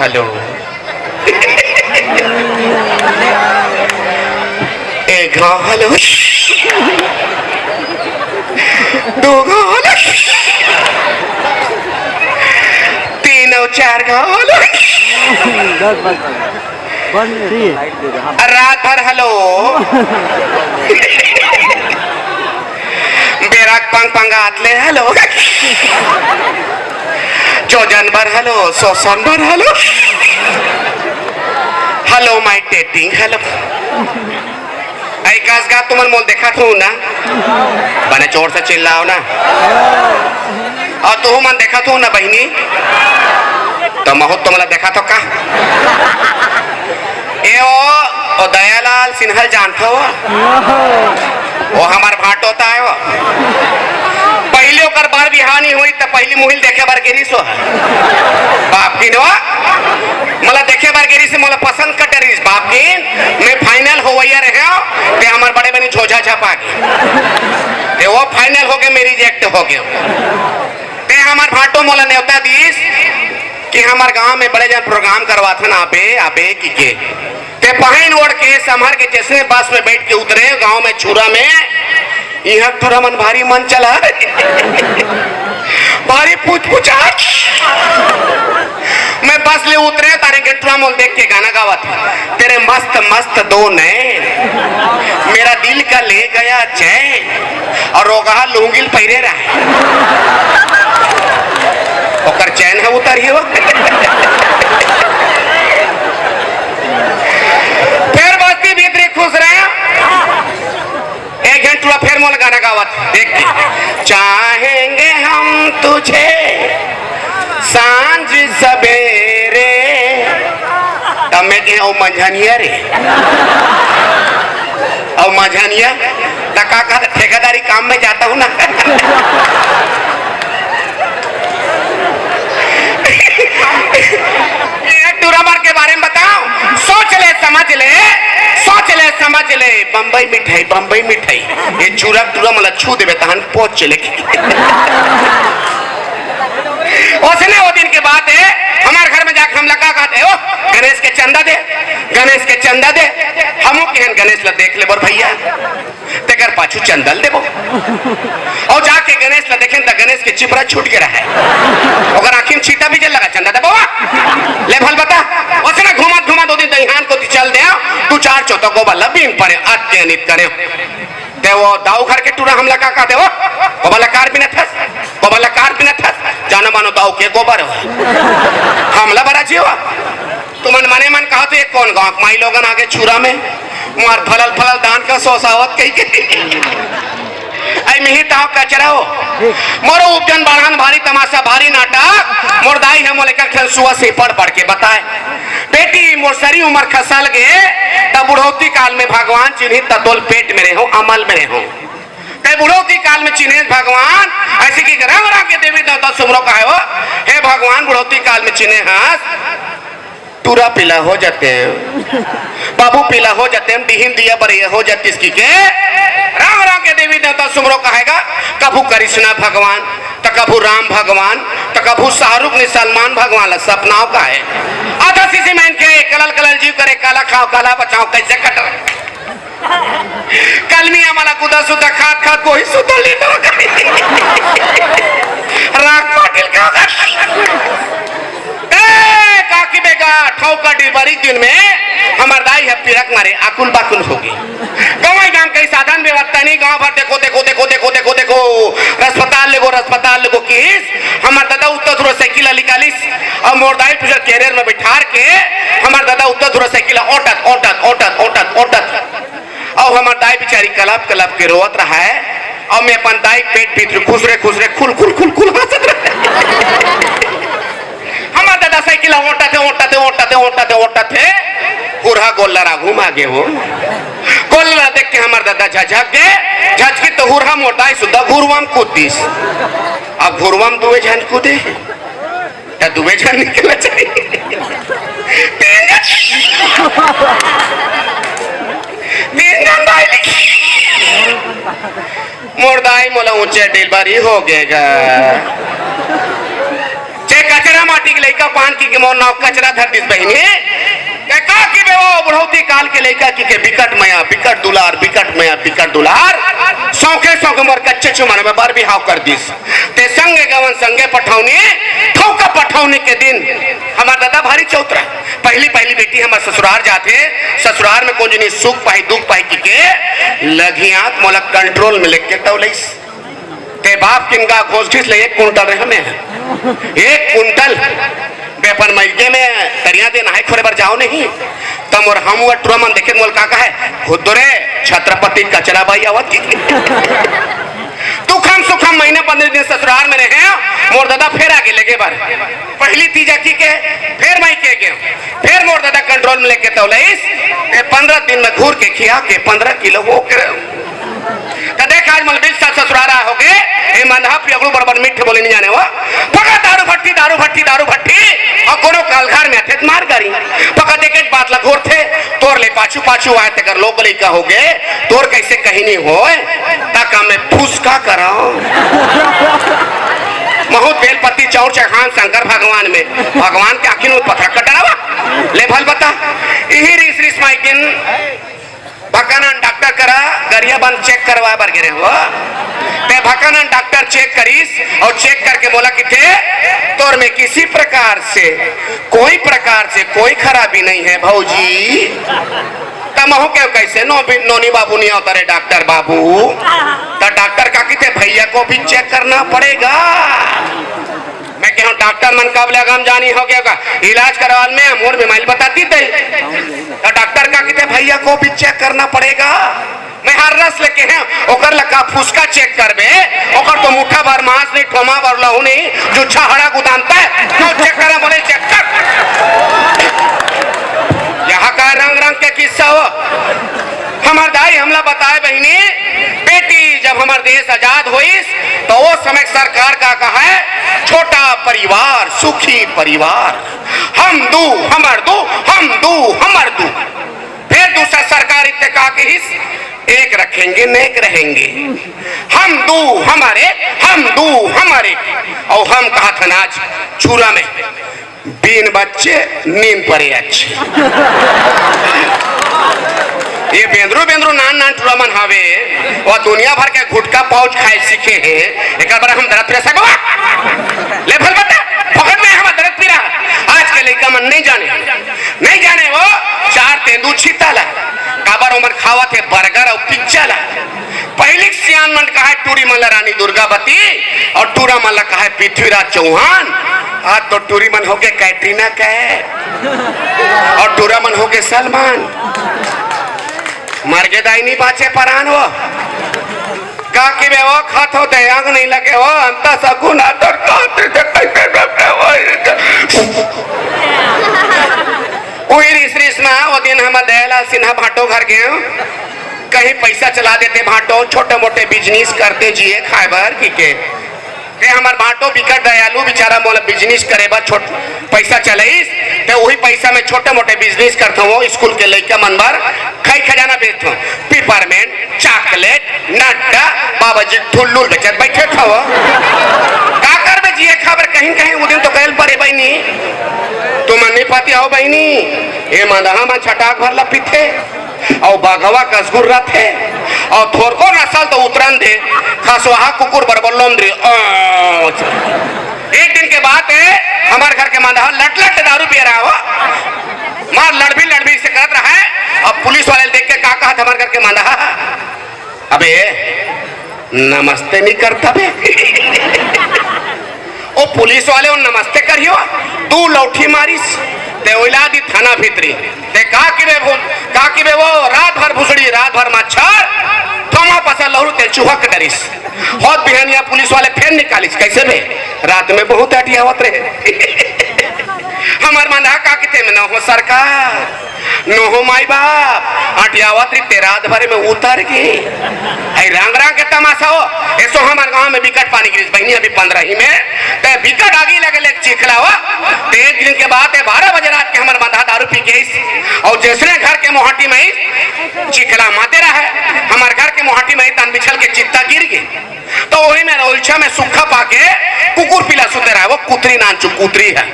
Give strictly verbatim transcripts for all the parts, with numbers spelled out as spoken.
Hello. एक घाव hello. दो घाव हेलो। तीन और चार घाव हेलो। बस, बस, बस। बस, ठीक है। रात भर हेलो। बेरा के पंग पंगात ले हेलो। जोजन भर हेलो, सोसन भर हेलो। हेलो माय टेटिंग हेलो। ऐ कस गा तुमन मोला देखत हो ना? बने जोर से चिल्लाओ ना। अउ तुहू मन देखत हो ना बहिनी? त महूं तुमला देखत हो का? ए ओ, ओ दयालाल सिन्हा ल जानथव? ओ हमर भांटो ताय ओ। पहिली ओकर बर बिहाव नइ होइस त पहिली मुही ल देखे बर गे रिहिस ओ। बाप कीन ओ, मोला देखे बर गे रिहिस, मोला पसंद कर डरिस बाप कीन। मैं फाइनल होवइया रहेंव, ते हमर बड़े बहिनी झोझा झपा गे। ते ओ फाइनल होगे, मैं रिजेक्ट होगेंव। ते हमर भांटो मोला नेवता दिस कि हमर गांव में बड़े जन प्रोग्राम करवाथन, आबे, आबे कहिके। ते पहिन ओढ़ के, संभर के जइसने बस में बइठ के उतरेंव गांव में छुरा में, इहां टूरा मन भारी मन चला, भारी पुचपुचा। मैं बस ले उतरेंव, तारे के टूरा मोला देख के गाना गावत हे, तेरे मस्त मस्त दो नैन, मेरा दिल का ले गया चैन। अउ रोगहा लुंगी ल पहिरे रहय। ओकर चैन ह उतरही ओ। फेर बस्ती भीतरी खुसरे। एक झन टूरा फेर मोला गाना गावत देख के, चाहेंगे हम तुझे सांझ सवेरे। तब मैं कहेंव, "ओ मंझनिया रे, ओ मंझनिया।" त का कहत, "ठेकेदारी काम में जाता हूँ ना।" ये टूरा मन के बारे में बताओ, सोच ले, समझ ले, सोच ले, समझ ले, बम्बई मिठाई, बम्बई मिठाई। ये छुरा टूरा मन ला छू देबे तहन पहुंच चले। ओसने ओ दिन के बात हे, हमर घर में जाके हमला का कहत हे, "ओ गणेश के चंदा दे, गणेश के चंदा दे।" हमू कहेन गणेश ला देख ले बर भइया, तेकर पाछू चंदा ल देबो। अउ जाके गणेश ला देखेन त गणेश के चिपरा छूट गे रहय, ओकर आँखी में छीटा बिजर लगा, "चंदा देबो वा?" ले भल बता। ओसने घूमत घूमत ओ दिन दइहान कोती चल देंव, दू चार चोता गोबर ला बीन परेंव, अतेक नित करेंव। ते ओ दाऊ घर के टूरा हमला का कहत हे, "ओ गोबर ला काबर बिनत हस, गोबर ला काबर बिनत हस, जानो मानो दाऊ के गोबर हो, हमला बरा जीवा।" तुमन मने मन कहत हो, "ये कोन गांव के माईलोगन आगे छुरा में, मार फलल फलल धान का सोसावत कहिके।" अई मिही ताव कचरा हो। मोर उपजन बाढ़न भारी तमाशा, भारी नाटक। मोर दाई ह मोला एक ठन सुआ से पढ़ पढ़ के बताय, "बेटी, मोर सरी उमर खसल गे, त बुढ़ौती काल में भगवान चिन्ही, त तोल पेट में रेहो, अमल में रेहो।" ते बुढ़ौती काल में चिन्हे भगवान, अइसे कि रंग रंग के देवी देवता सुमरो कहे हो, "हे भगवान, बुढ़ौती काल में चिन्हे हस, टूरा पीला हो जाते हैं, बाबू पीला हो जाते हैं, बिहिन दिया बरिया हो जातिस" कहिके रंग रंग के देवी देवता सुमरो कहे गा। कभू कृष्णा भगवान, त कभू राम भगवान, त कभू शाहरुख ने सलमान भगवान ला सपनाव कहे। आधा शीशी में इनके कलल कलल जीव करे, काला खाव, काला बचाव, कइसे कट कलमिया मला गुदा सुदा खात खात गोही सुदा ले लो। राख पाटिल का ए, काकी बेगा, ठौका डिलवरी दिन में हमर दाई ह पिरक मारे आकुल बाकुल हो गे। गंवई गांव कहीं साधन व्यवस्था नहीं, गांव भर देखो, देखो, देखो, अस्पताल लेगो, अस्पताल लेगो किहिस। हमर ददा उत्ता धुरा साइकिल ला निकालिस अउ मोर दाई टूरा कैरियर में बिठार के हमर ददा उत्ता धुरा साइकिल ला ओटत, ओटत, ओटत, ओटत, ओटत अउ हमर दाई बिचारी कलप कलप के रोवत रहय, अउ मैं अपन दाई के पेट भीतरी खुसरे खुसरे खुल खुल खुल खुल हंसत रहय। हमर ददा साइकिल ला ओटत हे, ओटत हे, ओटत हे, ओटत हे, ओटत हे, हुरहा गोल्लर आघू म आगे हो। गोल्लर ला देख के हमर ददा झझक गे, झझकिस त हुरहा मोर दाई सुद्धा घुरवा म कूद दिस। अब घुरवा म दुए झन कूदे। त दुबे झन निकलना चाहिए। तीन झन, तीन झन भाई निकल। मोर दाई मोला ऊंचे डिलीवरी हो गेगा। जे कचरा माटी के लइका पान कहिके मोर नाव कचरा धर दिस बहिनी। ते का कहिबे वो बुढ़ौती काल के लइका कहिके बिकट मया, बिकट दुलार, बिकट मया, बिकट दुलार। सौंखे सौंखे मोर कच्चे चुमन में बर बिहाव कर दिस। ते संगे गवन संगे पठौनी, ठौका पठौनी के दिन हमर ददा भारी चौतरा। पहली पहली बेटी हमर ससुरार जाथे, ससुरार में कोन जनी सुख पाही दुख पाही कहिके लघियात मोला कंट्रोल में लेके तौलइस। ते बाप किनका घोसटिस ले एक कुंटल रहे हमें। एक कुंटल। बे अपन मइके में तरिया दे नहाय खोरे बर जाव नहीं। त मोर हम वो टुरा मन देखे मोला का कहे, "खुद रे छत्रपति कचरा बाई आवत की।" दुखम सुखम महीना पंद्रह दिन ससुरार में रहे, मोर ददा फेर आगे लेगे बर। पहली तीजा कहिके, फेर मइके गेंव, फेर मोर ददा कंट्रोल में लेके तौलइस, ए पंद्रह दिन में घूर के खिया के पंद्रह किलो हो के। त देख आज मलबीस साहब ससुरारा होगे, ए मंदहा पियगड़ू बड़बड़ मिठ बोले नहीं जाने वो। पका दारू भट्टी, दारू भट्टी, दारू भट्टी, अउ कोनो काल घर में आथे त मार गारी। पका देखे बात ला घोरथे, तोर ले पाछू पाछू आय तेकर लोग लइका होगे, तोर कइसे कहीं नहीं होय, त का मैं फुसका कराओ। महूत बेलपत्ती चौर चढ़ान शंकर भगवान में, भगवान के आखिर में पथरा कटरावा। ले भल बता, इही रिस रिस माइकिन भकानन डॉक्टर करा गरियाबंद चेक करवाय बर गे रहे हो। ते भकानन डॉक्टर चेक करिस अउ चेक करके बोला कि ते तोर में किसी प्रकार से, कोई प्रकार से कोई खराबी नहीं है भौजी। त महूं केंव कइसे नो, नोनी बाबू नहीं होता रे डॉक्टर बाबू। त डॉक्टर का कहिथे भैया को भी चेक करना पड़ेगा। मैं केहेंव डॉक्टर मन कब ले अगम जानी होगे का, इलाज करवाल में मोर बीमारी बतातिस ते। त डॉक्टर का कहिथे भैया को भी चेक करना पड़ेगा। मैं हर रस ले केहेंव, ओकर ला का फुसका चेक करबे, ओकर तो मुट्ठा भर मांस नहीं, ठोमा भर लहू नहीं, जुच्छा हड़ा गुदानता है, क्यों चेक करा बोले चेक कर। यहाँ का रंग रंग के किस्सा हो। हमर दाई हमला बताय बहिनी, बेटी जब हमर देश आजाद होइस, त ओ समय सरकार का कहे, "छोटा परिवार, सुखी परिवार, हम दू, हमर दू, हम दू, हमर दू।" फेर दूसरा सरकार इत्ते का कहिस, "एक रखेंगे, नेक रहेंगे, हम दू, हमर एक, हम दू, हमर एक।" अउ हम कहत हन आज छुरा में, बिन बच्चे नींद परे अच्छे। ये बेंदरू बेंदरू नान नान टुरा मन हवे, वो दुनिया भर के गुटखा पाउच खाए सीखे हे, एकर बर हम दरद पीरा सकबा? ले भल बता, फोकट में हम दरद पीरा। आज के लइका मन नहीं जाने, नहीं जाने वो चार तेंदू छीता ला, काबर ओमन खावत हे बर्गर अउ पिज्जा ला। पहिली सियान मन कहे टूरी मन ला रानी दुर्गावती अउ टूरा मन ला कहे पृथ्वीराज चौहान। आज तो टूरी मन होगे कैटरीना कैफ अउ टूरा मन होगे सलमान। मरगे दाई नहीं बाचे परान वो। का कहिबे वो खात हो दयांग नहीं लगे हो, अंता सगुन आतर कांति से कैसे बैठे हो। उही रिस रिस में वो दिन हम दयालाल सिन्हा भाटो घर गेंव। कहीं पैसा चला देते भाटो, छोटे मोटे बिजनेस करते जिए खाए बर कहिके। ते हमर भाटो बिकट दयालु बिचारा मोला बिजनेस करे बर छोट पैसा चलाइस, ते उही पैसा में छोटे मोटे बिजनेस करथंव, स्कूल के लइका मन बर खई खजाना बेचथंव, पिपरमेंट, चॉकलेट, नट्टा, बाबा जी ठुल्लुल बेचत बैठे थव। का करबे जिए खाए बर कहीं कहीं, उ दिन तो कहल परे बहिनी, तुमन नहीं पाती हो बहिनी, ए मंदहा मन छटाक भर ला पीथे। अउ बघवा कस गुर्राथे, अउ थोरको नसल तो उतरन दे, खसवाहा कुकुर बरोबर लोम दे। अ, एक दिन के बात हे, हमर घर के मंदहा लट लट दारू पिए रहा हो, मार लड़बी लड़बी से करत रहा हे। अब पुलिस वाले देख के का कहत हमर घर के मंदहा, "अबे नमस्ते नहीं करता बे।" ओ पुलिस वाले ओ नमस्ते करियो, दू लौठी मारिस, ते ओइला दी थाना भीतरी। ते का किबे बोल, का किबे वो रात भर भुसड़ी, रात भर मच्छर, थोमा पसा लहरू ते चुहक डरिस। होत बिहनिया पुलिस वाले फेर निकालिस, कैसे बे? रात में बहुत अटियावत रहे। हमर मंदहा का किते में न हो सरकार, नोहो माई बाप, अंटियावत रही ते रात भर में उतर के। ऐ रंग रंग के तमाशा हो। एसो हमर गांव में बिकट पानी गिरिस बहिनी अभी पंद्रह ही में। ते बिकट आगी लगे ले चिखला हो। ते एक दिन के बात है, बारह बजे रात के हमर मधा दारू पी के आइस। अउ जैसने घर के मोहाटी में आइस, चिखला माते रहे। हमर घर के मोहाटी में तन बिछल के चित्ता गिर गे। तो वही में रउलछा में सुक्खा पाके कुकुर पिला सुते रहे, वो कुतरी नानचु कुतरी है।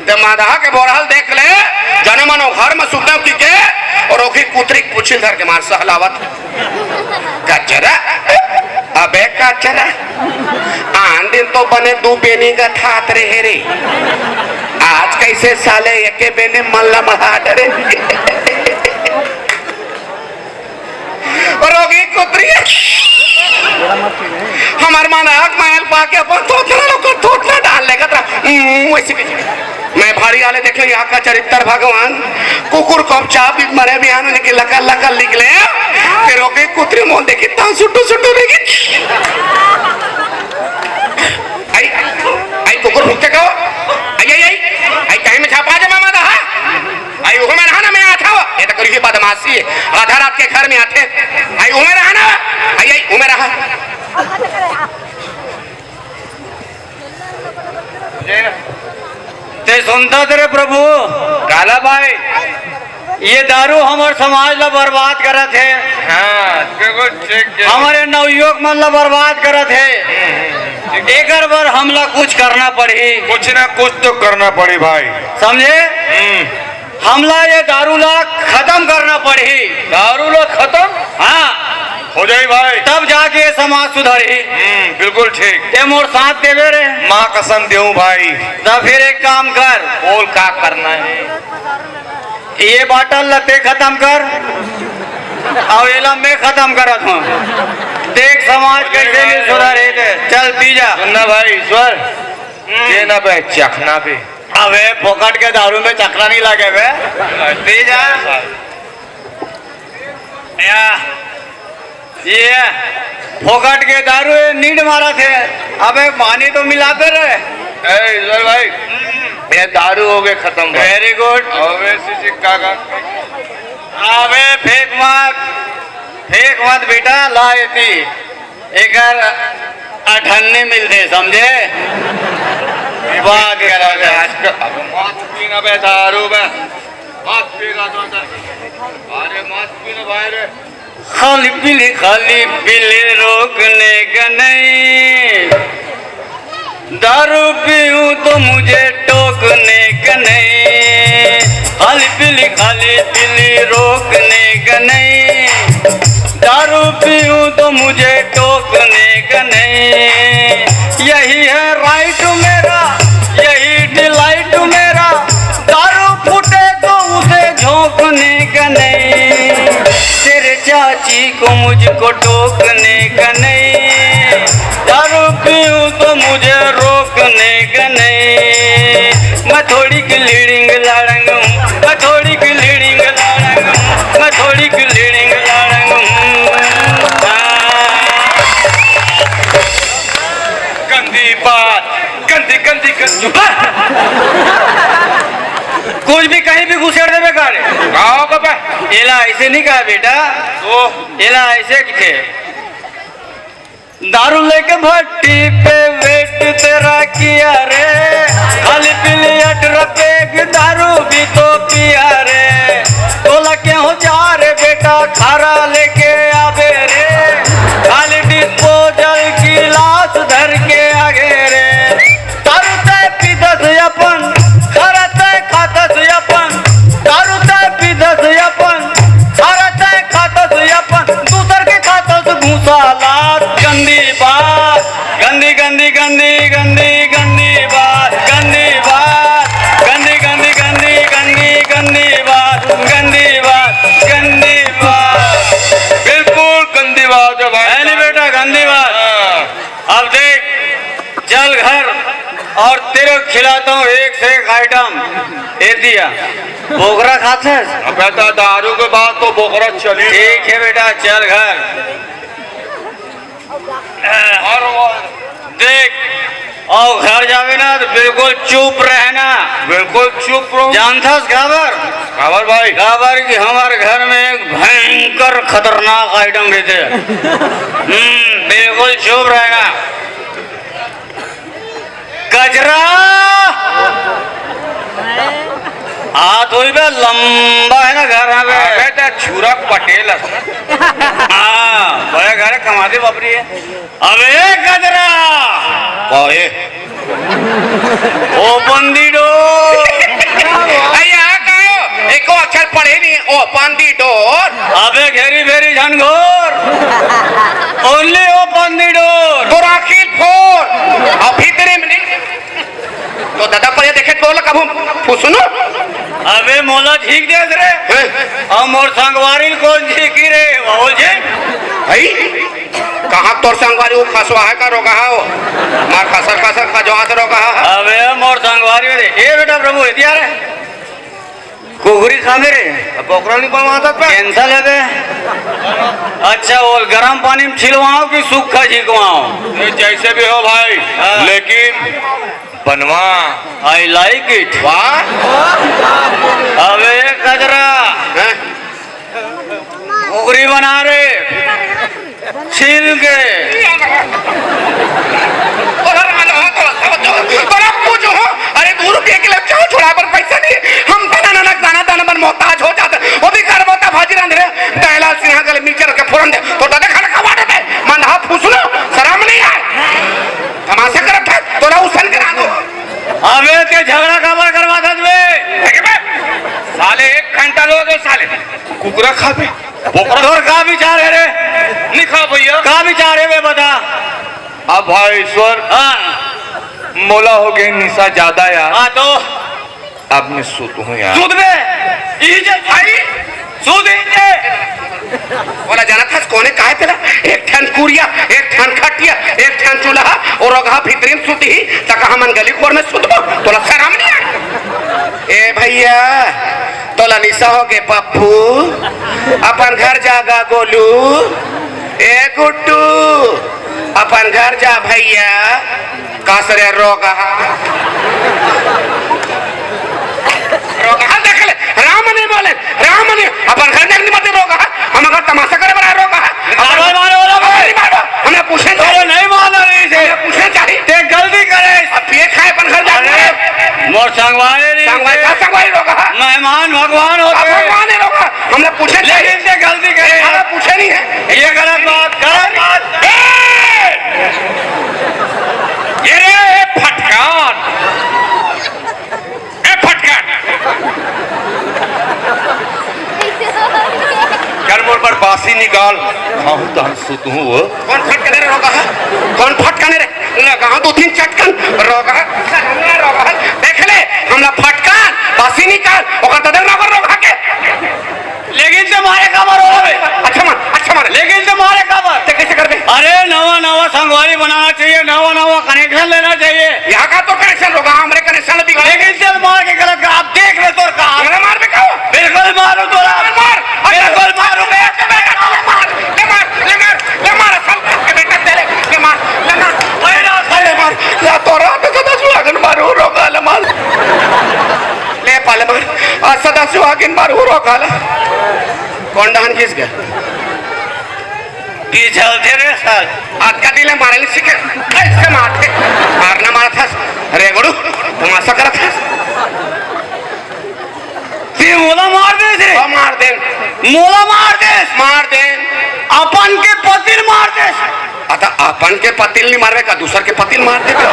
ते मदहा के बोरहल देख ले, जने मन वो घर में सुते की के, अउ ओखी कुतरी के पुछिल धर के मार सहलावत। कचरा, अबे कचरा, आन दिन तो बने दू बेनी का थात रहे रे, आज कैसे साले एके बेनी मन ला महा डरे। रोगी कुतरी। हमर मन आँख मायल पाके अपन थोथना लोग थोथना डाल लेगत रहा। हम्म, वैसे भी मैं भारी आले देख ले, यहाँ का चरित्र भगवान। कुकुर को अब चाप भी मरे भी आने लेके लका लका लिख ले। फिर रोगी कुतरी मोल देखी ताऊ सुट्टू सुट्टू देखी। आई, आई कुकुर भुक्ते का। आई, आई, आई, आई कहीं में छापा जमा मत हा। आई उहो में रहा ना, मैं आता हूँ। ये तो करी बदमाशी है। आधा रात के घर में आते। आई उहो में रहा ना। आई, आई उहो में रहा। ते सुनता तेरे प्रभु। काला भाई, ये दारू हमर समाज ला बर्बाद करत हे। हाँ, बिल्कुल ठीक है। हमरे नवयुवक मन ला बर्बाद करत हे। एकर बर हमला कुछ करना पड़ही। कुछ ना कुछ तो करना पड़ी भाई। समझे? हम्म। हमला ये दारू ला खतम करना पड़ही। दारू ला खतम? हाँ। हो जाई भाई। तब जाके ये समाज सुधरही। हम्म, बिल्कुल ठीक। ते मोर साथ देबे रे। माँ कसम देहूँ भाई। त फिर एक काम कर। बोल का करना है? ये बाटल ला ते खतम कर, अउ एला मैं खतम करत हूँ। देख समाज कैसे नहीं सुधरही ते। चल पी जा। सुनना भाई ईश्वर, हम्म। ये ना बे चखना बे। अबे फोकट के दारू में चखना नहीं लागे बे। पी जा। या, ये फोकट के दारू है, नींद मारत हे। अबे पानी तो मिलाते रहे। ए, ईश्वर भाई, ये दारू हो गए खतम भाई। Very good। अबे सीसी काका। अबे फेंक मत, फेंक मत बेटा, ला एती। एकर अठन्नी मिलथे, समझे? बात करा दे। आजकल अब मत पीना बे दारू बे। मत पीना तो। अरे मत पीना भाई रे। खाली पीली, खाली पीली, रोकने का नहीं। दारू पीऊं तो मुझे टोकने का नहीं। खाली पीली, खाली पीली, रोकने का नहीं। दारू पीऊं तो मुझे टोकने का नहीं। यही है राइट मेरा, यही डिलाइट मेरा। दारू फूटे तो उसे झोंकने का नहीं। तेरे चाची को मुझको टोकने का नहीं। दारू पीऊं तो मुझे रोकने का नहीं। मैं थोड़ी की लीडिंग लाड़ंग हूँ, मैं थोड़ी की लीडिंग लाड़ंग हूँ, मैं थोड़ी की लीडिंग लाड़ंग हूँ। हाँ। गंदी बात, गंदी, गंदी, गंदी। कुछ भी कहीं भी घुसेड़ देबे का रे? गाँव का बे। एला ऐसे नहीं कहा बेटा। तो? एला ऐसे कथे। दारू लेके भट्टी पे वेट तेरा किया रे, खाली पीली अठारह पैग दारू भी तो पिया रे। तोला के हो जा रे बेटा, खारा लेके आबे रे, खाली डिस्पोजल गिलास धर के आगे रे। दारू तय पीदस अपन, खारा तय खातस अपन। दारू तय पीदस अपन, खारा तय खातस अपन। दूसर के खातस घूसा लात। गंदी बात, गंदी, गंदी, गंदी, गंदी, गंदी बात, गंदी बात, गंदी, गंदी, गंदी, गंदी, गंदी बात, गंदी बात, गंदी बात। बिल्कुल गंदी बात है भाई। है नहीं बेटा, गंदी बात। हाँ। अब देख, चल घर और तेरे को खिलाता हूँ एक से एक आइटम। ए दिया, बोकरा खाते हैं? अबे तो दारू के बाद तो बोकरा चली। ठीक है बेटा, चल घर। और वो देख, अउ घर जाबे ना त बिल्कुल चुप रहना। बिल्कुल चुप रहूं। जानथस काबर? काबर भाई? काबर कि हमर घर में एक भयंकर खतरनाक आइटम रहिथे। हम्म, बिल्कुल चुप रहना। कजरा। हाथ होई बे, लंबा हे ना घर हवे। अबे त छुरा पटेल अस। हाँ, बड़े घर कमाते बापरी हे। अबे कजरा। का हे? Open the door। अरे यहाँ का हो? एको अक्षर पढ़े नहीं। Open the door। अबे घेरी भेरी झन घोर। Only open the door। तोर आँखी फोर। अउ भीतरी में नहीं। तो दादा पर ये देखे तो बोल कभू फुसुनो। अबे मोला झींक देस रे। हैं? अउ मोर संगवारी ल कोन झींकी रे? बाबू जी। हई? कहाँ तोर संगवारी वो खसवा हे का रोगहा हो? मार खसर खसर खजवा से रोगहा। अबे मोर संगवारी रे। ए बेटा प्रभु, एती आ रे। कुकरी खाबे रे? अब बोकरा नहीं बनवाता पे? Cancel हे बे। अच्छा, वो गरम पानी में छिलवाओ कि सूखा झिकवाओ? ये जैसे भी हो भाई, हाँ। लेकिन बनवा। I like it। वाह। अबे कजरा। हैं? कुकरी बना रे। छील के। तोरा कुछ हो, अरे दू रुपया किलो चाउर छोड़ा पर पैसा नहीं, हम तना ननक दाना दाना मन मोहताज हो जाते, वो भी कर मोता भाजी रांध रे, दहला सिंहा गले मिर्चा रख के फोरन दे, तो दादा खाना खवा देते, मन हा फुसलो, शरम नहीं आए, तमाशा करत है, तोरा उसन के रांधो। अबे ते झगड़ा काबर करवाथस बे? देखे बे, साले एक घंटा लो दो साले, कुकरा खाबे। बोकरा। तोर का विचार हे रे? नहीं खा भैया। का विचार हे बे, बता। अब भाई ईश्वर, हाँ। मोला हो गे निशा ज्यादा यार। हाँ तो? अब मैं सुतहूँ यार। सुत बे। इही जे भाई, सुत इही जे। बोला जाना था कोने काहे तेला? एक ठन कुरिया, एक ठन खटिया, एक ठन चूल्हा अउ रोगहा भीतरी में सुतही, त कहा हमन गली खोर में सुतबो? तोला शरम नहीं आए? ए भैया, तोला निशा हो गे पप्पू, अपन घर जा गा गोलू। ए गुड्डू, अपन घर जा भैया। कास रे रोगहा। रोगहा देख ले, राम नहीं बोले, राम नहीं, अपन घर जा नहीं मते रोगहा, हम अगर तमाशा करे बना रोगहा। अरे मारो, अरे मारो। हमने पूछे अरे नहीं मानो नहीं से। हमने पूछे चाहिए। ते गलती करे। अब पिए खाए अपन घर जा। अरे, मोर संगवारी नहीं संगवारी से। का संगवारी रोगहा? मेहमान भगवान होते हैं। भगवान है रोगहा। हमने पूछे चाहिए। लेकिन ते गलती करे। हमने पूछे नहीं है। ये गलत बात, गलत बात। ए! ये रे, ए फटकार। ए फटकार। कर मोर बर बासी निकाल। खाहूं तहन सुतहूं वो। कौन फटकने रे रोगहा? कौन फटकने रे? लगा दो तीन चटकन। रोगहा, रोगहा। देख ले, हमला फटकार, बासी निकाल। ओकर ददन नगर रोगहा के। लेकिन ते मारे काबर हो बे? अच्छा मार, अच्छा मार। लेकिन ते मारे काबर? ते कैसे करबे? अरे नवा नवा संगवारी बनाना चाहिए, नवा नवा connection लेना चाहिए। यहाँ का तो connection होगा, हमरे connection बिगड़। लेकिन ते मार के गलत का, आप देख ले तोर का। हमरे मार भी खाओ। बिल्कुल मारू तोरा। मार। बिल्कुल मारू बे। ले मार, ले मार, ले मार, ले मार, असल के बेटा तेरे, ले मार, ले मार। ले मार, ले तोरा तो सदा सुहागन मारू रोगहा ले मार। ले पा ले मार, आ सदा सुहागन मारू रोगहा ले। कौन डहन खींच गया? पीछे उठे रे साल। आज का दिले मारे ले सीखे, ऐसे मारते, मारना मारा था, रे गुरु, तमाशा करा था। ते मोला मार देस रे। हाँ, मार देन। मोला मार देस। मार देन। अपन के पति ल मार देस। अता अपन के पति ल नहीं मारबे का, दूसर के पति ल मार देबे।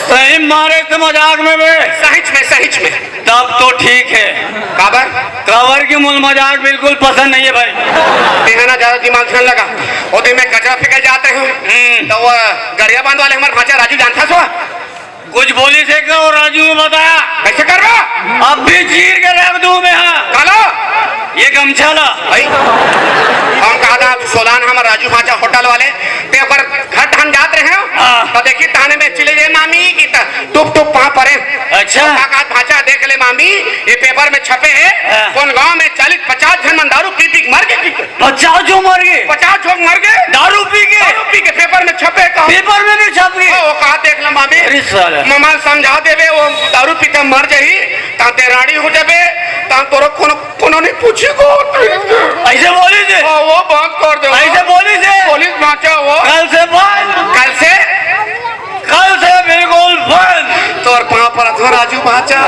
सही मारे ते मजाक में बे। सहिच में, सहिच में। तब तो ठीक है। काबर? काबर कि मोला मजाक बिल्कुल पसंद नहीं है भाई। तेहा ना ज्यादा दिमाग झन लगा। वो दिन मैं कचरा फेंके जाते हैं, हम्म। तो वो गरियाबंद वाले हमारे भांचा राजू जानता सो? कुछ बोलिस हे का वो राजू में बताया? कैसे करबो? अब भी चीर के रख दूं मैं, हाँ। काला? ये गमछा ला। भाई, हम कहा था, सोलान हम राजू भांचा होटल वाले, ते ओकर घर ढन जात रहे हो, हाँ। तो देखी ताने में चिले जे मामी की त टुप टुप पाँव परे। अच्छा। का कहा भांचा देख ले मामी, ये पेपर में छपे हे, हाँ। कोन गांव में चालीस पचास झन मन दारू पी पी के मर गे। पचास झन मर गे? पचास झन मर गे। दारू पी के? दारू पी के पेपर में छपे का? पेपर में भी छप गे? ओ, ओ कहा देख ला मामी। अरे साला। ममा समझा देबे, वो दारू पीता मर जाही, ता ते राड़ी हो जाबे, ता तोरो कोनो, कोनो नहीं पूछी को। ऐसे बोली थे? ओ, वो बंद कर दे। ऐसे बोली थे? पुलिस बांचा वो। कल से बंद। कल से? कल से बिल्कुल बंद। तोर पांव परत हों राजू बांचा,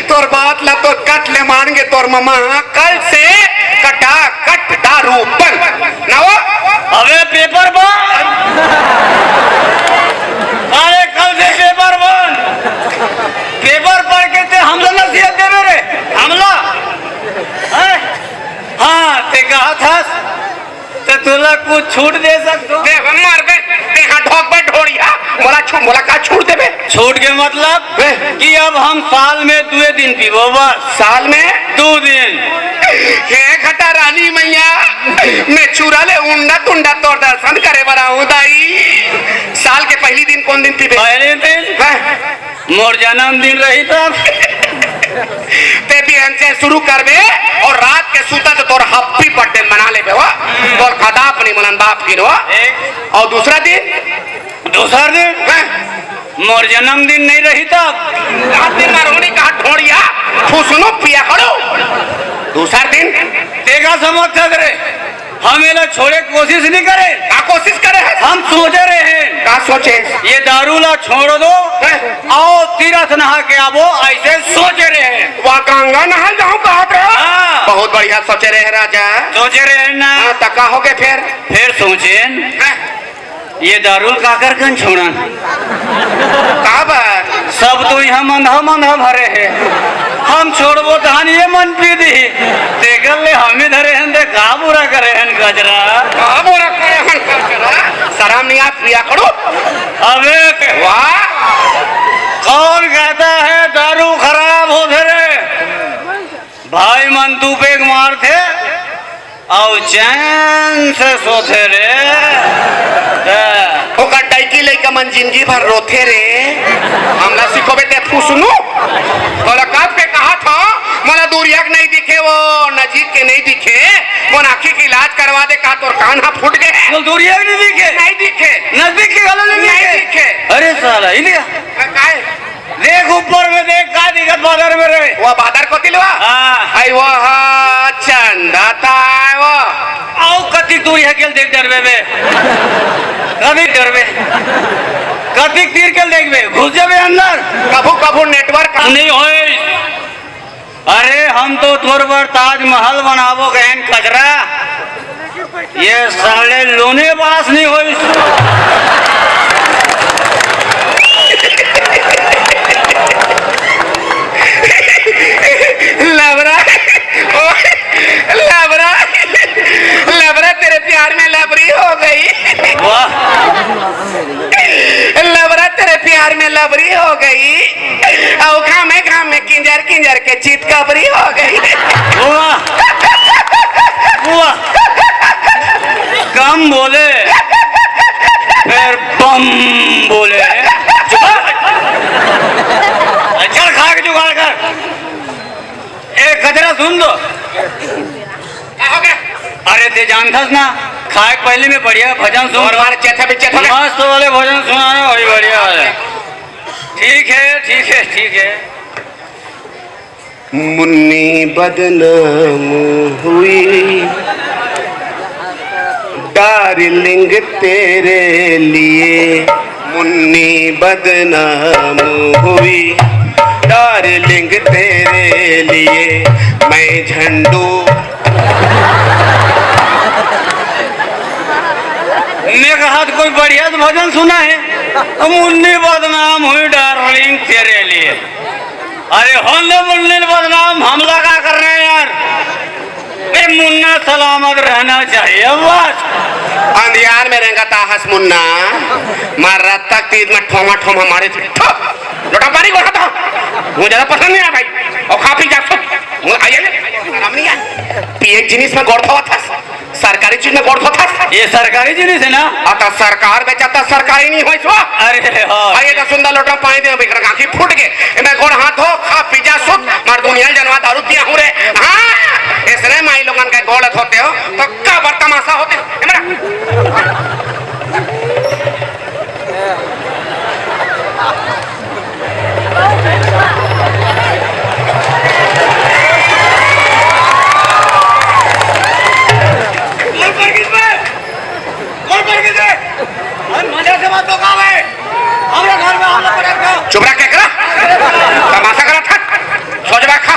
तोर बात ला तो कट ले मान गे तोर ममा। कल से कटा कट दारू बंद ना वो। अबे पेपर बंद। अरे कल से पेपर बंद। पेपर पढ़ के ते हमला नसीहत देबे रे, हमला। हैं? हाँ, ते कहा था त तोला कुछ छूट दे सकथों। देख, मर बे, तेहा ढोक बे ढोड़िया, मोला छू-, मोला का छूट देबे? छूट के मतलब बे। कि अब हम साल में दुए दिन पीबो बस। साल में? दू दिन। हे घटा रानी मैया, मैं चूरा ले उंडा तुंडा तोर दर्शन करे बर आहूं दाई। साल के पहली दिन कोन दिन पीबे? पहले दिन? हैं? मोर जन्मदिन रही तब। ते बिहान से शुरू करबे अउ रात के सुता त तोर happy birthday मना लेबे वो। तोर कदाप नहीं मनन बाप की रो। एक। अउ दूसरा दिन? दूसरा दिन? हैं? मोर जन्मदिन नहीं रही तब। रात दिन मार होनी कहा ढोड़िया, फुसनो पिया करो। दूसरा दिन? तेगा समझ रे। हम एला छोड़े के कोशिश नहीं करे। का कोशिश करे है? हम सोचे रहे हैं। का सोचे? ये दारू ला छोड़ दो, हैं? आओ तीरथ नहा के आबो, ऐसे सोचे रहे हैं। वाह, गंगा नहा जाऊं कहा था? हाँ। बहुत बढ़िया सोचे रहे राजा। सोचे रहे ना। हाँ, त का हो गए फिर? फिर सोचे, हैं? ये दारू ल काकर कन छोड़न? काबर? सब तो यहाँ मंधा मंधा भरे हे। हम छोड़बो तहन ये मन पी दी। तेकर ले हम ही धरे हन, ते का बुरा करे हन कचरा? का बुरा करे हन कचरा? शरम नहीं आत पिया करो। अबे वाह। कौन कहता है दारू खराब होथे रे? भाई मन दू पेग मारथे अउ चैन से सोथे रे। त ओकर डैकी लइका मन जिंदगी भर रोथे रे। हमला सिखोबे ते फुसनू। तोला कब के कहा था, मोला दूरिया के नहीं दिखे, वो नजीक के नहीं दिखे, मोर आँखी के इलाज करवा दे, का तोर कान हा फूट गए? वो दूरिया के नहीं दिखे? नहीं दिखे। नजदीक के घलो नहीं नहीं दिखे? दिखे। अरे साला, इलिया। का-, काहे? देख ऊपर में देख, का दिखत बादर में रे? वो बादर कोती ले वा? हाँ। आई वो, हाँ, चंदा ताय वो। आओ, कतिक दूर हे केल देख डरबे बे। कतिक डरबे। कतिक तीर केल देखबे, घुस जाबे अंदर। कभू, कभू network नहीं होय। अरे, हम तो तोर बर ताजमहल बनाबो कहेन कचरा। ये साले लोने पास नहीं होइस। लबरा, ओ, लबरा, लबरा तेरे प्यार में लबरी हो गई। वाह। लबरा तेरे प्यार में लबरी हो गई। अउ घामे घामे किंजर किंजर के चितकबरी हो गई। वाह, वाह। कम बोले, फिर बम बोले। चुप। चल, खा के जुगाड़ कर। ए, कचरा सुन तो। का हो गया? अरे, ते जानथस ना, खाए के पहले में बढ़िया भजन सुन। और मार चेथा भी चेथा। मस्त वाले भजन सुनाना भाई, बढ़िया वाले। ठीक है, ठीक है, ठीक है। मुन्नी बदनाम हुई डार्लिंग तेरे लिए, मुन्नी बदनाम हुई डार्लिंग तेरे लिए, मैं झंडू। मैं कहा तो कोई बढ़िया तो भजन सुना है, मुन्नी बदनाम हुई डार्लिंग तेरे लिए। अरे होने मुन्नी बदनाम, हमला का करना है यार? ए मुन्ना सलामत रहना चाहिए बस। अंधियार में रेंगत आहस मुन्ना, मार रात तक तीर में ठोमा ठोमा मारे थे। ठो! लोटा पानी को हटा। मुझे ज्यादा पसंद नहीं आया भाई। और खा पी जा सो। मुझे आइए, आराम नहीं आया। पिए जिनिस में गोड़ धोवा था। सरकारी चीज में गोड़ धोथस? ये सरकारी जिनिस हे ना? अ, त सरकार बेचत सरकारी नहीं होइस वो। अरे, हाँ। अरे, त सुंदर लोटा पानी दे, बेकर आँखी फूट गे। एमे गोड़ हाथ धो, खा, पी जा, सुत, दारू पिया हूँ रे। हाँ, इसने माई लोगन के गोड़ धोते हो, तो का बड़ तमाशा होते हो? ए, मेरा कौन पर किस पे? अरे, मजा से बात तो कहा है। हमरे घर में हम लोग को रखो। चुप रह, क्या करा? तमाशा करा था। सोच रहा खा।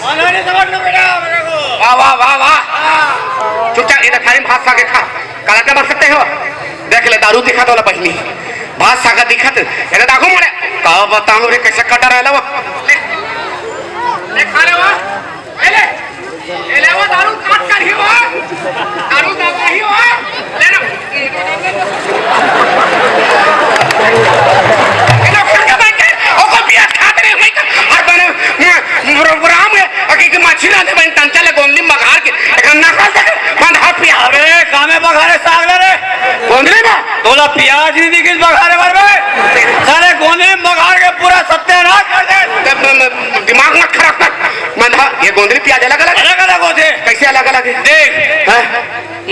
मजा नहीं समझ लो बेटा, मेरे को। वाह, वाह, वाह, वाह। चुपचाप, इधर थाली में भात खा के खा। कलर का बन सकते हो? देख ले, दारू दिखा तो ला बहिनी। भात सागा दिखा तो। इधर देखो मोरे। का बताऊं रे, कैसे कटा रहला वो। ले। ले, खा ले वो। ले, ले। ए, ले, वो दारू काट कर ही वो। दारू दादा ही वो। ले ना। ये लोग खा के बैठे, ओको बिया खाते रहे, मैं तो, और बने, मैं, प्रोग्राम है, अकी की मछली ना दे, बन तंचा ले गोंदली मगार के, एक नकल देखे, बंधा पिया। अबे, कामे बघारे साग ले रे। गोंदली में? तोला प्याज नहीं दिखिस बघारे भर में। साले गोंदली मगार के पूरा सत्यानाश कर दे। तब म-, म-, दिमाग मत खराब कर। बंधा, ये गोंदली प्याज अलग-अलग है? अलग-अलग होते। कैसे अलग-अलग है? देख। हैं?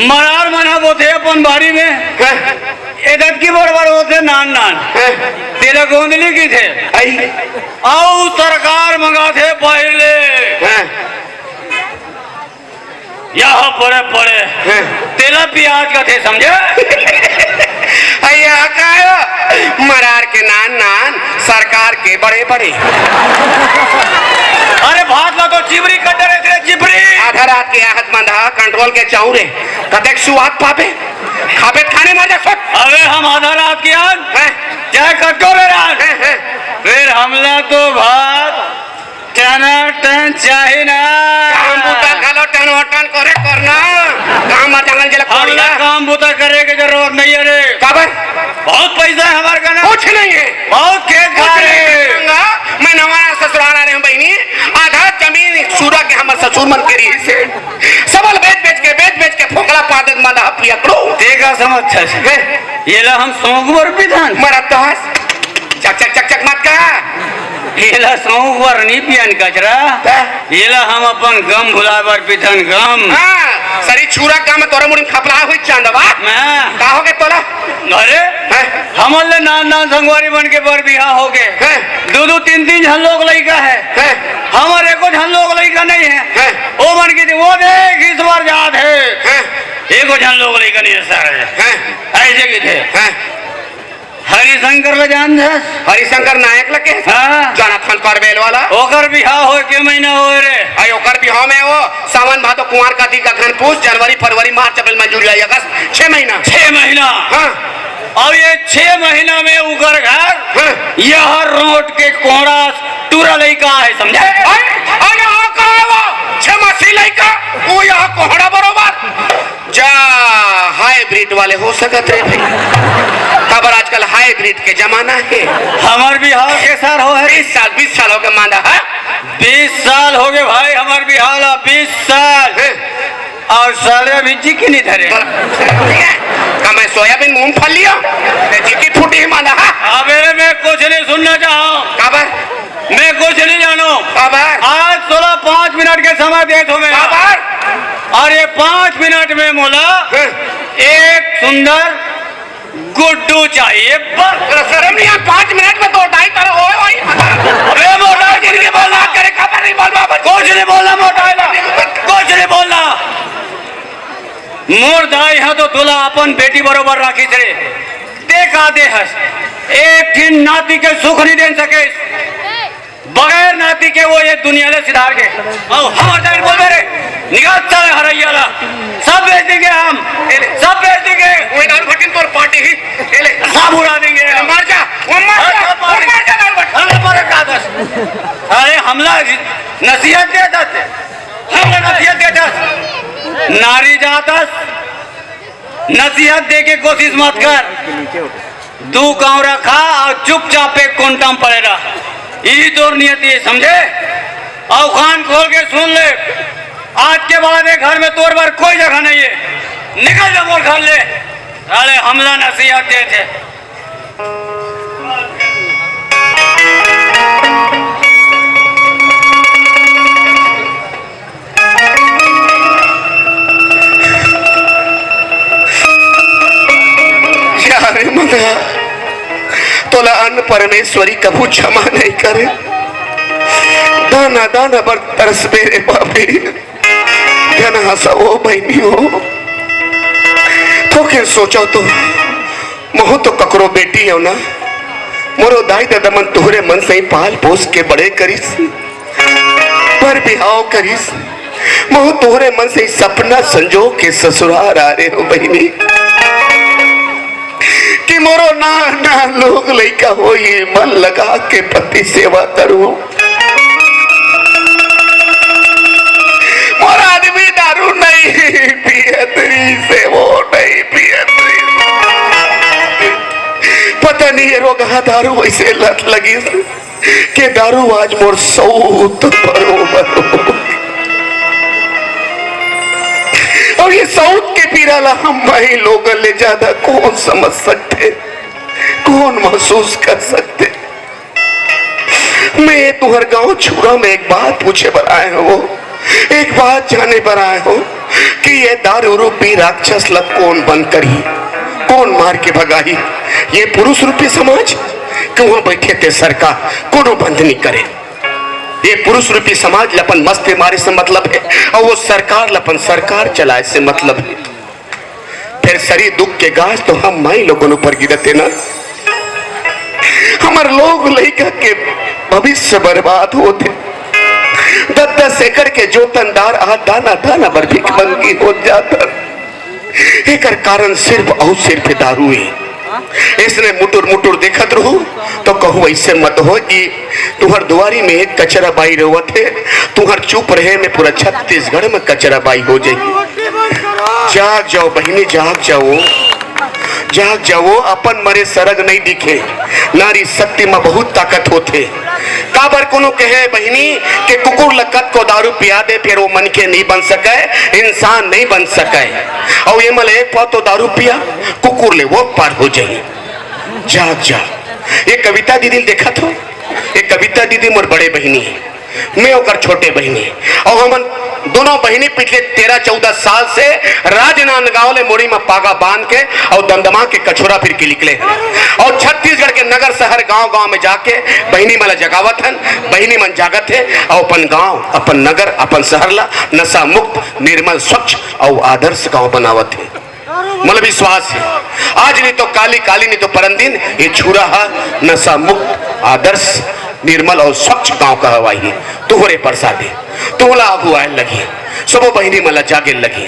मरार मन ह बोथे अपन बारी में। हैं? ए दतकी बड़ बड़ होथे नान नान। हैं? तेला गोंदली किथे। आई। अउ सरकार मंगाथे पहिले। हैं? यह पड़े पड़े। हैं? तेला प्याज कथे, समझे? अइया का हो? मरार के नान नान, सरकार के बड़े बड़े। अरे भात ला तो चिबरी कट डरे थे, चिबरी। आधा रात के आहत मंधा, कंट्रोल के चाऊ रे। कतेक सुआद पाबे? खाबे त खाने मर जा, सोच। अबे हम आधा रात के आन, हैं? चाहे कट्टो में रात। हैं, हैं। फिर हमला तो भात टनाटन चाही ना। काम बुता घलो टनोटन करे करना। काम आ जंगल जला हमला कोड़िया। काम बुता करे के जरूरत नहीं है रे। काबर? बहुत पैसा है हमारे कने। कुछ नहीं है। बहुत खेत कुछ खार नहीं है। करूंगा। मैं नवा ससुराल आ रहे हूँ बहिनी। आधा जमीन सूरा के हमर ससुर मन के रही से। सबल बेच बेच के, बेच बेच के फोकला पा दे मंधा पियकड़ो। तेका समझ छस। हैं? ये ला हम सौंग बर पिथन। मरत तो हस। चक चक चक चक मत का। ये ला सौंग बर नी पियन कचरा। का? ये ला हम अपन गम भुलाए बर पिथन, गम। हाँ, सरी छूरा गम तोरा मुड़ी में खपला हुई चांदवा। हाँ। का हो गए तोला? अरे, हैं? हमन ले नान नान संगवारी मन के बर बिहाव हो गए। हैं? दो दो तीन तीन झन लोग लइका है। हैं? हमर एको झन लोग लइका नहीं है। हैं? ओ मन की थी, वो देख, इस बार जात है। हैं? एको झन लोग लइका नहीं है सारे। हैं? ऐसे की थे। हैं? हरिशंकर ल जानथस? हरिशंकर नायक ल के? हाँ। जोनाथन परबेल वाला। ओकर बिहाव होय के महीना होय रे? अरे ओकर बिहाव में वो सावन भादो कुंवार का दी का घन पूस, जनवरी, फरवरी, मार्च, अप्रैल, मई, जून, जुलाई, अगस्त, छह महीना। छह महीना? हाँ। अब ये छह महीना में उकर घर, हाँ। यह रोड के कोड़ा टूरा लइका है, समझे? अरे, अरे, यहाँ का है वो? छह मासी लइका, वो यहाँ कोहड़ा बरोबर। जा, हाइब्रिड वाले हो सकत रे भाई। काबर आजकल हाइब्रिड के जमाना है। हमर बिहाव के सर हो है। बीस साल, बीस साल हो गए मांदा, हाँ? बीस साल हो गए भाई, हमर बिहाव ला बीस साल। हैं? और साले अभी जी की नहीं धरे। का मैं सोयाबीन मूंगफली हूँ? मैं जी की फूटी ही मांदा, हाँ? अबे मैं कुछ नहीं सुनना चाहूँ। काबर? मैं कुछ नहीं जानू। काबर? आज तोला पाँच मिनट के समय दे दो मैं। काबर? और ये पाँच मिनट में मोला हैं? एक सुंदर गुड्डू चाहिए बस। अरे शर्म नहीं आ, पाँच मिनट में तो डाई करो, ओए भाई। अबे मोटा जिनके बोलना करे, काबर नहीं बोलना? कुछ नहीं बोलना मोटा है ना, कुछ नहीं बोलना। मोर दाई हा तो तोला अपन बेटी बरोबर राखिस रे। ते का दे हस? एक ठिन नाती के सुख नहीं दे सके। बगैर नाती के वो ये दुनिया ले सिधार के। आओ, हमार जान बोल मेरे। निकाल साले हरैया ला। सब बेच देंगे हम। ए ले। सब बेच देंगे। वो दारू भट्टी तोर पार्टी ही। ए ले। सब उड़ा देंगे हम। मर जा। वो मर जा। अरे, वो मर जा दारू भट्टी। अरे, मर जा दस। अरे, हमला नसीहत दे दस। हमला नसीहत दे दस। नारी जातस। नसीहत दे के कोशिश मत कर। दू कांवरा खा और चुपचाप एक कोंटा में पड़े रह। यही तोर नियति है, समझे? और कान खोल के सुन ले, आज के बाद ये घर में तोर बर कोई जगह नहीं है। निकल जा मोर घर ले। साले हमला नसीहत दे थे। परमेश्वरी कभू क्षमा नहीं करे। दाना दाना बर तरसबे रे बाप रे। घन हंसा ओ बहिनी हो। थोकिन सोचो तो, महू तो ककरो बेटी हो ना। मोरो दाई ददा मन तुहरे मन से ही पाल पोस के बड़े करिस। पर बिहाव करिस, महू तोहरे मन से सपना संजो के ससुरार आ रहे हो बहिनी, कि मोरो ना ना लोग लइका होई, मन लगा के पति सेवा करूं। मोर आदमी दारू नहीं पियत रहिस हे, वो नहीं पियत रहिस। पता नहीं ये रोगहा दारू वैसे लत लगिस के दारू आज मोर सौत बरोबर हो। अउ ये सौत के पीरा ला हम भाई लोगन ले ज्यादा कौन समझ सकथे, कौन महसूस कर सकथे? मैं तुहर गांव छुरा में एक बात पूछे बर आए हो, एक बात जाने बर आए हो कि ये दारू रूपी राक्षस ला कौन बंद करही, कौन मार के भगाही? ये पुरुष रूपी समाज, कि वहां बैठे ते सरकार कोनो बंद नहीं करे। ये पुरुष रूपी समाज ल अपन मस्ती मारे से मतलब हे, अउ वो सरकार ल अपन सरकार चलाए से मतलब हे। फेर सरी दुख के गाज तो हम माई लोगन ऊपर गिरत हे ना। हमर लोग लइका के भविष्य बर्बाद होत हे। दस दस एकड़ के जोतनदार आज दाना दाना बर भिखमंगी हो जात हे। एकर कारण सिर्फ अउ सिर्फ दारू हे। इसने मुटुर मुटुर देखत रहू तो कहू ऐसे मत हो कि तुहर दुआरी में एक कचरा बाई रोवत हे, तुहर चुप रहे में पूरा छत्तीसगढ़ में कचरा बाई हो जाई। जाग जाओ बहिनी, जाग जाओ, जाग जाओ। अपन मरे सरग नहीं दिखे, नारी शक्ति में बहुत ताकत होथे। काबर कोनो कहे बहिनी के कुकुर ल कतको दारू पिया दे, फेर वो मनखे नहीं बन सके, इंसान नहीं बन सके। अउ ये मन एक पाव तो दारू पिया, कुकुर ले वो पार हो जाही। जाग जा। ये कविता दीदी ल देखत हो? ये कविता दीदी मोर बड़े बहिनी हे, मैं ओकर छोटे बहिनी हे। अउ हमन दोनों बहिनी पिछले तेरह चौदह साल से राजनांदगांव ले मुड़ी में पागा बांध के अउ दमदमा के कछोरा फिर के निकले हन। अउ छत्तीसगढ़ के नगर शहर गांव गांव में जाके बहिनी मन ला जगावत हन। बहिनी मन जागत हे अउ अपन गांव, अपन नगर, अपन शहर ला नशा मुक्त, निर्मल, स्वच्छ अउ आदर्श गांव बनावत हे। मोला विश्वास हे, आज नहीं तो काली, काली नहीं तो परन दिन ये छुरा हा नशा मुक्त, आदर्श, निर्मल अउ स्वच्छ गांव कहवाही। तुहरे प्रसादे, तुहला आगू आए लगी, सबो बहिनी मन ला जागे लगी।